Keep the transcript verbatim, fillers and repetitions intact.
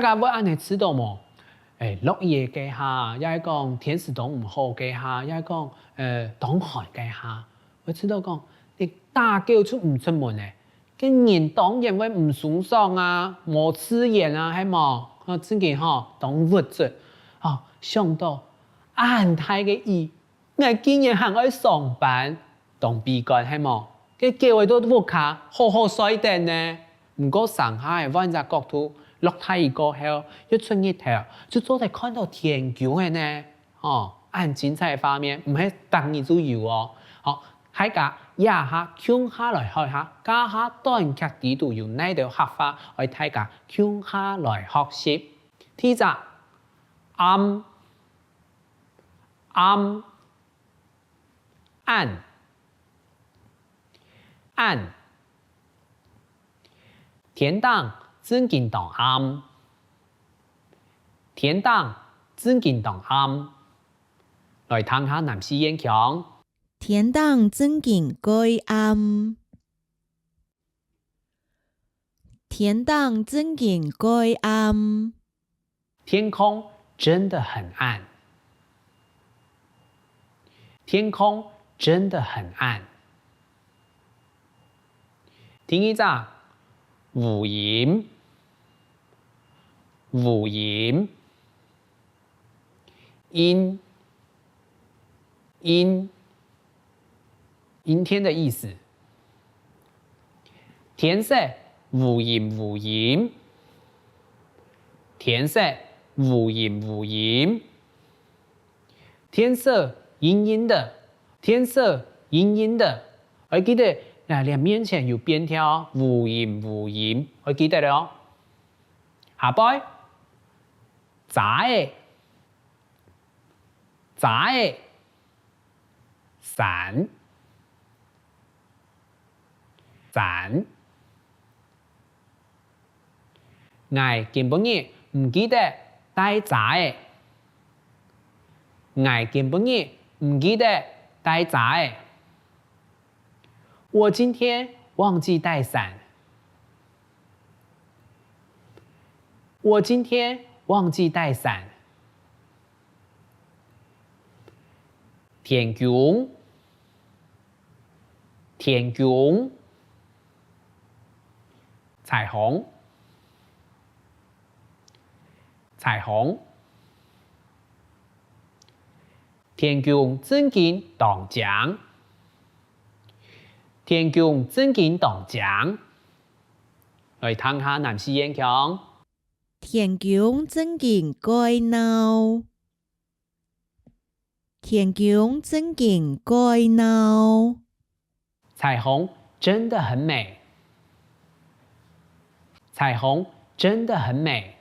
該會恁仔知著無？欸，落雨个下，也係講天時當毋好个下，也係講，呃，當寒个下，會知著講，你打狗就毋出門仔，該人當然會毋鬆爽啊，無自然啊，係無？啊，正經吼，當鬱卒。啊，想著恁大个雨， 𠊎竟然還愛上班，當悲觀係無？該狗仔在屋下好好睡等呢。毋過生下仔換隻角度，落大雨過後，又出日頭，就做得看著天弓仔呢。吼，恁精彩个畫面，毋係逐日就有哦。好，大家這下共下來學下，這下短劇裡肚有哪兜客話，愛大家共下來學習。第一隻，暗，暗。 暗，暗。天頂正經當暗。天頂正經當暗。來聽下南四縣腔。天頂正經蓋暗。天頂正經蓋暗。 天空真的很暗。天空真的很暗。第二隻，烏陰，烏陰，陰，陰，陰天的意思。 天色烏陰烏陰。天色烏陰烏陰。天色陰陰的。天色陰陰的。愛記得，這面前有變調，烏陰烏陰，愛記得哦。下背，遮仔，遮仔， 山，山。𠊎今晡日毋記得帶遮仔。𠊎今晡日毋記得帶遮仔。我今天忘記帶傘。我今天忘記帶傘。 天弓，天弓。彩虹，彩虹。天弓正經當靚。天弓正經當靚。來聽下南四縣腔。天弓正經蓋鬧。 天弓正經蓋鬧。彩虹真的很美。彩虹真的很美。